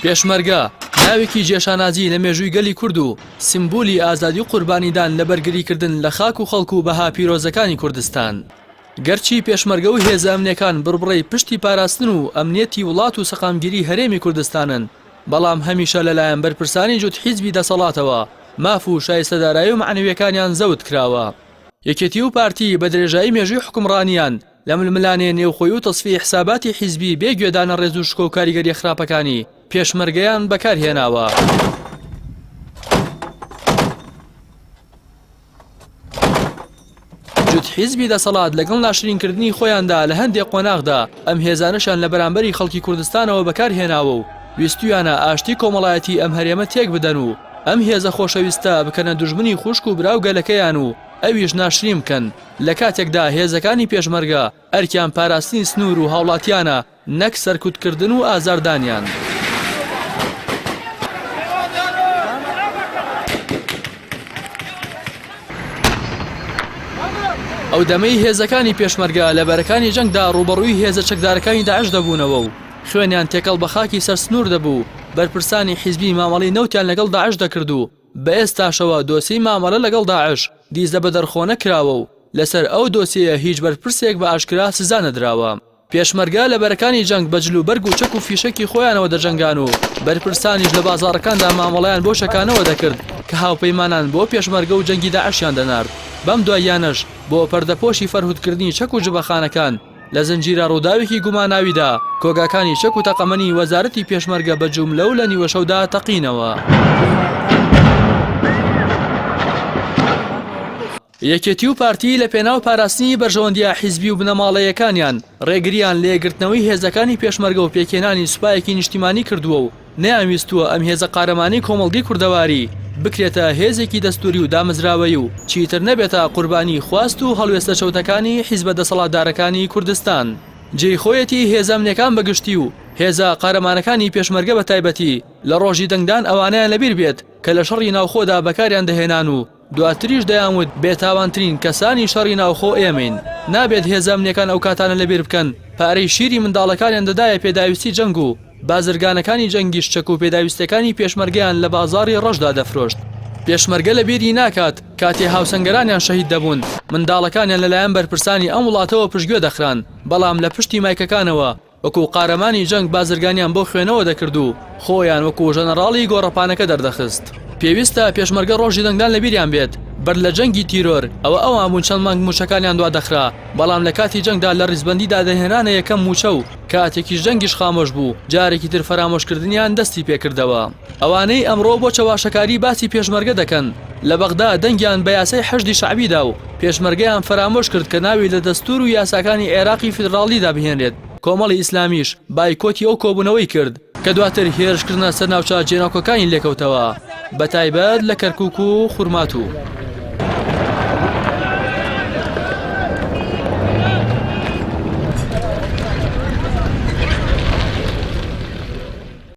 پێشمەرگە، ناوێکی جێ شانازی لە مێژووی گەلی کورد و سیمبولی ئازادی و قوربانیدان لە بەرگریکردن لە خاک و خەڵک و بەها پیرۆزەکانی کوردستان. گەرچی پێشمەرگە و هێزە ئەمنیەکان بڕبڕەی پشتی پاراستن و ئەمنیەتی وڵات و سەقامگیری هەرێمی کوردستانن، بەڵام هەمیشە لەلایەن بەرپرسانی جوت حیزبی دەسەڵاتەوە ماف و شایستە دارایی و مەعنەویەکانیان زەوت کراوە. یەکێتی و پارتی بە درێژایی مێژووی حوکمڕانیان لە ململانێ نێوخۆی و تەسفیەی حساباتی حیزبی بێ گوێدانە ڕێز و شکۆ و کاریگەریە خراپەکانی پێشمەرگەیان بەکار هێناوە. جوت حیزبی دەسەڵات لەگەڵ ناشرینکردنی خۆیاندا لە هەندێ قۆناغدا ئەم هێزانەشیان لە بەرامبەری خەڵکی کوردستانەوە بەکار هێناوە و ویستویانە ئاشتی کۆمەڵایەتی ئەم هەرێمە تێک بدەن و ئەم هێزە خۆشەویستە بکەنە دوژمنی خوشک و برا و گەلەکەیان و ئەویش ناشرین بکەن لە کاتێکدا هێزەکانی پێشمەرگە ئەرکیان پاراستنی سنوور و هاوڵاتیانە نەک سەرکوتکردن و ئازاردانیان. ئەو دەمەی هێزەکانی پێشمەرگە لە بەرەکانی جەنگدا ڕووبەڕووی هێزە چەکدارەکانی داعش دەبوونەوە و خوێنیان تێکەڵ بە خاکی سەر سنوور دەبوو، بەرپرسانی حیزبی مامەڵەی نەوتیان لەگەڵ داعش دەکرد و بە ئێستاشەوە دۆسیەی مامەڵە لەگەڵ داعش دیزە بە دەرخۆنە کراوە و لەسەر ئەو دۆسیەیە هیچ بەرپرسێک بە ئاشکرا سزا نەدراوە. پێشمەرگە لە بەرەکانی جەنگ بە جل و بەرگ و چەک و فیشەکی خۆیانەوە دەجەنگان و بەرپرسانیش لە بازاڕەکاندا مامەڵەیان بەو چەکانەوە دەکرد کە هاوپەیمانان بۆ پێشمەرگە و جەنگی داعشیان دەنارد. بەم دواییانەش بۆ پەردەپۆشی فەرهودکردنی چەک و جبەخانەکان لە زنجیرە ڕووداوێکی گوماناویدا کۆگاکانی چەک و تەقەمەنی وەزارەتی پێشمەرگە بە جوملە و لە نیوەشەودا تەقینەوە. یەکێتی و پارتی لە پێناو پاراستنی بەرژەوەندییە حیزبی و بنەماڵەیەکانیان ڕێگرییان لە یەکگرتنەوەی هێزەکانی پێشمەرگە و پێکهێنانی سوپایەکی نیشتیمانی کردووە و نەیانویستووە ئەم هێزە قارەمانەی کۆمەڵگەی کوردەواری بکرێتە هێزێکی دەستووری و دامەزراوەیی و چیتر نەبێتە قوربانی خواست و هەڵوێستە چەوتەکانی حیزبە دەسەڵاتدارەکانی کوردستان. جێی خۆیەتی هێزە ئەمنیەکان بە گشتی و هێزە قارەمانەکانی پێشمەرگە بە تایبەتی لە ڕۆژی دەنگدان ئەوانەیان لەبیر بێت کە لە شەڕی ناوخۆدا بەکاریان دەهێنان و دواتریش دەیانوت بێتاوانترین کەسانی شەڕی ناوخۆ ئێمەین، نابێت هێزە ئەمنیەکان ئەو کاتانە لەبیر بکەن پارەی شیری منداڵەکانیان دەدایە پێداویستی جەنگ و بازرگانەکانی جەنگیش چەک و پێداویستیەکانی پێشمەرگەیان لە بازاڕی ڕەشدا دەفرۆشت. پێشمەرگە لەبیری ناکات کاتێ هاوسەنگەرانیان شەهید دەبوون منداڵەکانیان لەلایەن بەرپرسانی ئەم وڵاتەوە پشتگوێ دەخران، بەڵام لە پشتی مایکەکانەوە وەکو قارەمانی جەنگ بازرگانیان بەو خوێنەوە دەکرد و خۆیان وەکو ژەنەڕاڵی گۆڕەپانەکە دەردەخست. پێویستە پێشمەرگە ڕۆژی دەنگدان لەبیریان بێت بەر لە جەنگی تیرۆر ئەوە ئەوان بوون چەند مانگ مووچەکانیان دوادەخرا بەڵام لە کاتی جەنگدا لە ڕیزبەندیدا دەهێنرانە یەکەم مووچە و کاتێکیش جەنگیش خامۆش بوو جارێکی تر فەرامۆشکردنیان دەستی پێکردەوە. ئەوانەی ئەمڕۆ بۆ چەواشەکاری باسی پێشمەرگە دەکەن لە بەغدا دەنگیان بە یاسای حەشدی شەعبی دا و پێشمەرگەیان فەرامۆش کرد کە ناوی لە دەستوور و یاساکانی عێراقی فیدراڵیدا بهێنرێت، کۆمەڵی ئیسلامیش بایکۆتی ئەو کۆبوونەوەی کرد کە دواتر هێرشکردنە سەر ناوچە جێناکۆکانی لێکەوتەوە بەتایبەت لە کەرکوک و خورماتوو.